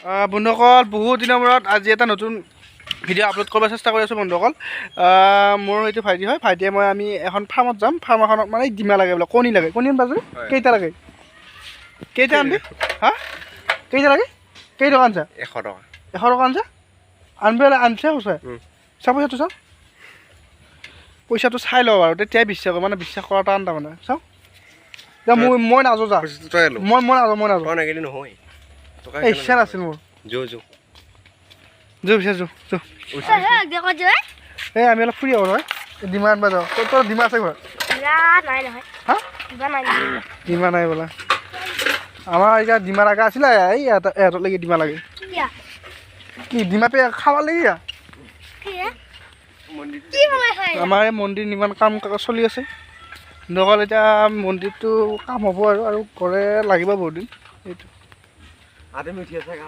বন্ধুসকল, বহুত দিনৰ মূৰত আজি এটা নতুন ভিডিঅ' আপলোড কৰিব চেষ্টা কৰি আছোঁ। বন্ধুসকল, মোৰ এইটো ভাইটি হয়। ভাইটিয়ে মই আমি এখন ফাৰ্মত যাম। ফাৰ্ম এখনত মানে ডিমা লাগে বোলে, কণী লাগে। কণী আনবা যাবি? কেইটা লাগে? কেইটা আনবি? হা, কেইটা লাগে? কেই টকা আনছা? 100 টকা। 100 টকা আনছা? আনবি আনছে সঁচাই? চা, পইচাটো চাওঁ। পইচাটো চাই লওঁ আৰু তেতিয়াই বিশ্বাস কৰোঁ। মানে বিশ্বাস কৰা টান তাৰমানে। চাওঁ, মই নাযাওঁ, যা। তই ল। মই নাযাওঁ, মই নাযাওঁ। তই নাগেলি নহয় টকা। এই ইচ্ছা নাছিল মোৰ। যো যো। যো পিছে, যো যো। এই আমি অলপ ফুৰি আহোঁ নহয়। ডিমা আনবা যাওঁ। তোৰ ডিমা আছে ঘৰত? নাই নহয়। হা? কিবা নাই। ডিমা নাই বোলা। আমাৰ এতিয়া ডিমা লগা আছিলে। এই এহঁতলৈকে ডিমা লাগে। কি ডিমা পে খাব লাগি। কি বনাই খাই? আমাৰ এই মন্দিৰ নিৰ্মাণ কাম চলি আছে নকল। এতিয়া মন্দিৰটো কাম হ'ব আৰু কৰে লাগিব বহুত দিন। এইটো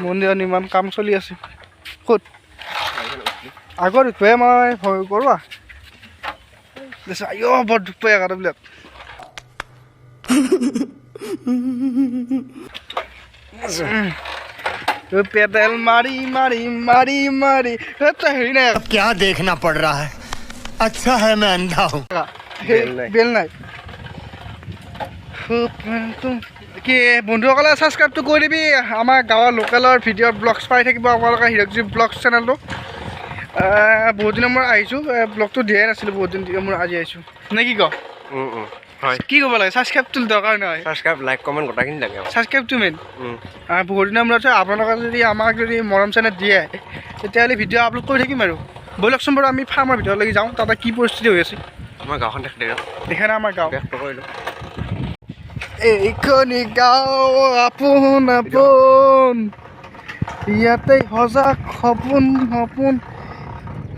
মন্দিৰৰ নিৰ্মাণ কাম চলি আছে। ক'ত আগত উঠোৱে মই ভয় কৰোঁ। আইঅ, বৰ দুখ পায় এগাৰবিলাক। পেডেল মাৰি মাৰি মাৰি মাৰি তই হেৰি নাই। अब क्या देखना पड़ रहा है? अच्छा है मैं अंधा हूँ। বেল নাই কি? বন্ধুসকলে, ছাবস্ক্ৰাইবটো কৰি দিবি। আমাৰ গাঁৱৰ লোকেলৰ ভিডিঅ' ব্লগছ পাই থাকিব আপোনালোকে হিৰকজি ব্লগছ চেনেলটো। বহুত দিনৰ মূৰত আহিছোঁ। ব্লগটো দিয়াই নাছিলোঁ বহুত দিন মোৰ। আজি আহিছোঁ নে কি ক? হয়। কি ক'ব লাগে? ছাবস্ক্ৰাইবটো দৰকাৰ নহয়। ছাবস্ক্ৰাইব, লাইক, কমেণ্ট গোটেইখিনি লাগে। ছাবস্ক্ৰাইবটো মেইন। বহুত দিনৰ মূৰত আপোনালোকে যদি আমাক যদি মৰম চেনেহ দিয়ে, তেতিয়াহ'লে ভিডিঅ' আপলোড কৰি থাকিম। আৰু ব'লকচোন বাৰু, আমি ফাৰ্মৰ ভিতৰলৈকে যাওঁ। তাতে কি পৰিস্থিতি হৈ আছে। আমাৰ গাঁওখন দেখ দে। দেখা নাই আমাৰ গাঁও। কৰিলোঁ। এইখনি গাঁও আপোন আপোন, ইয়াতে সজাগ সপোন সপোন।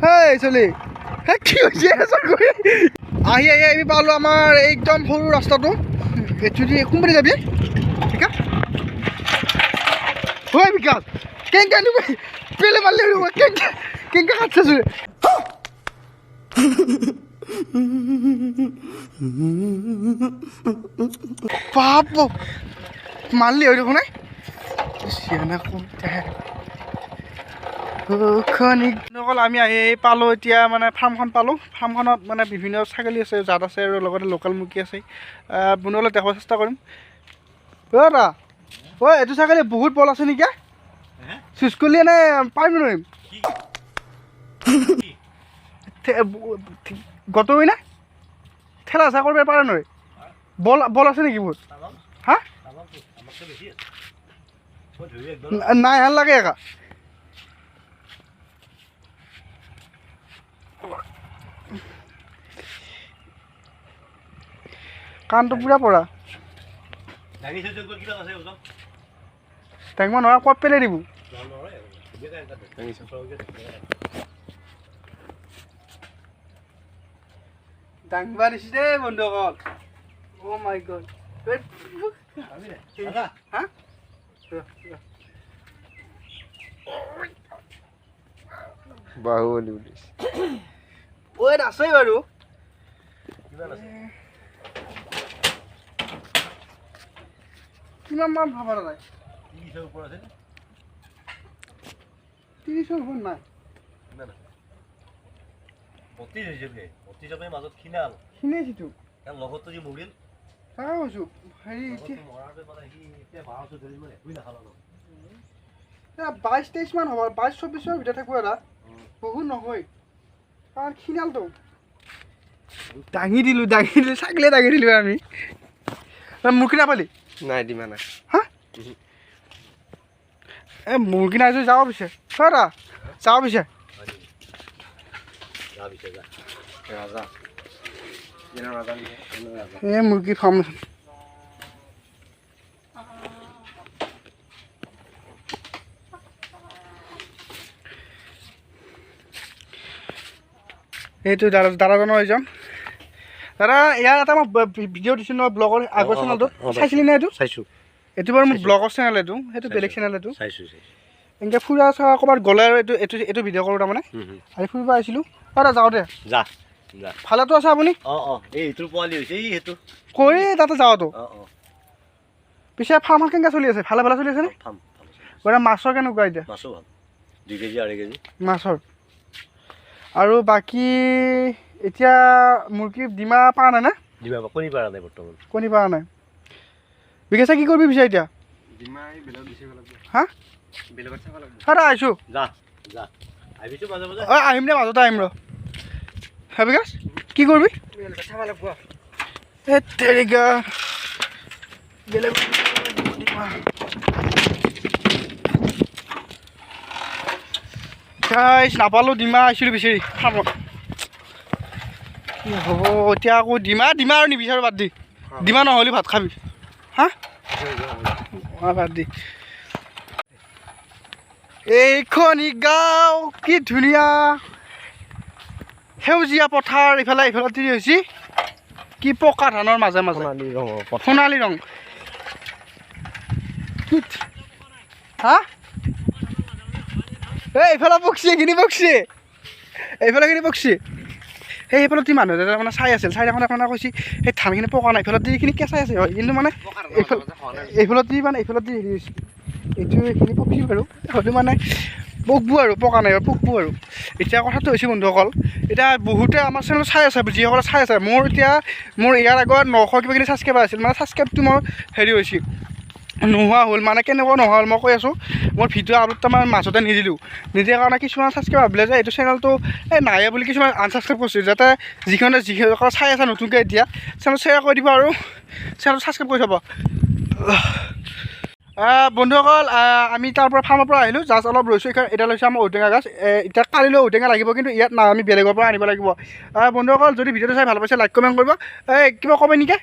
হেই চলি, হে কি হৈছে? আহি আহি আমি পালোঁ আমাৰ একদম সৰু ৰাস্তাটো। এইটো দি কোনপিনে যাবি? ঠিক হয় বিকাশ, কেনেকে পেলে মারলে কেনেকে কেনেকে কাটছে? বাপ, মারলি ওই দেখো। অকল আমি আহি পালোঁ। এতিয়া মানে ফাৰ্মখন পালোঁ। ফাৰ্মখনত মানে বিভিন্ন ছাগলী আছে, জাত আছে আৰু লগতে লোকেল মুৰ্গী আছে। বন্ধুসকলক দেখাব চেষ্টা কৰিম। অ' দা, অ' এইটো ছাগলী বহুত বল আছে নেকি? চুজ কৰিলে নে পাৰিম নোৱাৰিম গত না ঠেলা চেঁচা কৰিব পাৰে নোৱাৰি? বল বল আছে নেকি বহুত? হা, নাই হেন লাগে। একা কাণটো পুৰা পৰা দাঙিব নোৱাৰা, ক'ত পেলাই দিব। দাঙিবা দিছে দেই বন্ধুসকল। অ' মাই গড। হা, বাহুবলী বুলিছে। ৱেট আছে বাৰু। কিমান মান ভাবা দাদা? 30ৰ ওপৰত নাই? 32 হৈছে, 32 মাজত খিনাল। খিনাইছিতো। লগতটো যি মৰিল। তাকে কৈছোঁ হেৰি এতিয়া একোৱেই নাখালা। 22-23 মান হ'ব, 22-24ৰ ভিতৰত থাকিব দাদা। বহুত নহয়, কাৰণ খিনালটো। দাঙি দিলোঁ, দাঙি দিলোঁ, ছাগলীয়ে দাঙি দিলোঁ আমি। মুৰ্গী নাপালি? নাই, ডিমা নাই। হা, এই মুৰ্গী নাই যদি যাওঁ পিছে। দাদা, যাওঁ পিছে। ৰাজা। এই মুৰ্গী ফাৰ্ম। এইটো দাদা, দাদাজনৰ এইজন দাদা। ইয়াৰ এটা মই ভিডিঅ' দিছোঁ নহয় ব্লগৰ আগৰ চেনেলটোত, চাইছিলি নে এইটো? চাইছোঁ। এইটো বাৰু মোৰ ব্লগৰ চেনেল এইটো, সেইটো বেলেগ চেনেল এইটো। চাইছোঁ চাইছোঁ। এনেকৈ ফুৰা চৰা ক'ৰবাত গ'লে আৰু এইটো ভিডিঅ' কৰোঁ। তাৰমানে আজি ফুৰিব আহিছিলোঁ। দাদা, যাওঁ দে। যা যা। ভালেতো আছে আপুনি? অঁ অঁ এই এইটোৰ পোৱালি হৈছে, এই সেইটো। কৈ তাতে যাওঁতো। অঁ অঁ পিছে ফাৰ্মখন কেনেকৈ চলি আছে? ভালে ভালে চলি আছেনে? ফাৰ্ম। গতিকে মাছৰ কেনেকুৱা এতিয়া? মাছো ভাল, 2 কেজি 2.5 কেজি মাছৰ। আৰু বাকী এতিয়া মুৰ্গীৰ ডিমা পৰা নাই না? ডিমা কণী পৰা নাই বৰ্তমান। কণী পৰা নাই। বিকাশে কি কৰিবি পিছে এতিয়া? ডিমা এই বেলেগত বিচাৰিব লাগিব। হা? বেলেগত চাব লাগিব। হা আহিছোঁ। যা যা, আহিবিচোন মাজে মাজে। অঁ আহিম দে, মাজতে আহিম ৰ। হা বিকাশ কি কৰিবি? বেলেগত চাব লাগিব। এই তেৰিকা বেলেগ ডিমা। গাইছ নাপালোঁ ডিমা, আহিছিলোঁ বিচাৰি ফাৰ্মত। কি হ'ব এতিয়া আকৌ? ডিমা ডিমা আৰু নিবিচাৰোঁ, বাদ দি। ডিমা নহ'লে ভাত খাবি? হা বাদ দি। এইখনি গাঁও কি ধুনীয়া, সেউজীয়া পথাৰ, ইফালে ইফালে তিৰি হৈছে কি পকা ধানৰ মাজে মাজে সোণালী ৰং। কি হা এই এইফালে পকচি, এইখিনি পকচি, এইফালে খিনি পকচি। সেই সেইফালে মানুহ এটা মানে চাই আছিল, চাই থাকোঁতে মানে কৈছে সেই ধানখিনি পকা নাই, এইফালে এইখিনি কেঁচাই আছে হয়, কিন্তু মানে এইফালে এইফালে মানে এইফালে হেৰি হৈছে, এইটো এইখিনি পকচি বাৰু, হ'লেও মানে পকবো আৰু, পকা নাই আৰু পকবো আৰু। এতিয়া কথাটো হৈছে বন্ধুসকল, এতিয়া বহুতে আমাৰ চেনেল চাই আছে, যিসকলে চাই আছে, মোৰ এতিয়া মোৰ ইয়াৰ আগত 900 কিবাখিনি ছাবস্ক্ৰাইবাৰ আছিল, মানে ছাবস্ক্ৰাইবটো মোৰ হেৰি হৈছে নোহোৱা হ'ল। মানে কেনেকুৱা নোহোৱা হ'ল মই কৈ আছোঁ, মোৰ ভিডিঅ' আপলোডটো মই মাজতে নিদিলোঁ, নিদিয়াৰ কাৰণে কিছুমান ছাবস্ক্ৰাইবাৰ ভাবিলে যে এইটো চেনেলটো এই নাহে বুলি কিছুমান আনছাবস্ক্ৰাইব কৰিছে। যাতে যিখনে যিসকলে চাই আছে নতুনকৈ এতিয়া চেনেল শ্বেয়াৰ কৰি দিব আৰু চেনেলটো ছাবস্ক্ৰাইব কৰি থ'ব। বন্ধুসকল আমি তাৰ পৰা ফাৰ্মৰ পৰা আহিলোঁ, জাষ্ট অলপ ৰৈছোঁ। এতিয়া লৈছোঁ আমাৰ ঔটেঙা গাছ, এতিয়া কালিলৈ ঔটেঙা লাগিব, কিন্তু ইয়াত না, আমি বেলেগৰ পৰা আনিব লাগিব। বন্ধুসকল যদি ভিডিঅ'টো চাই ভাল পাইছে লাইক কমেণ্ট কৰিব। এই কিবা ক'ব নেকি?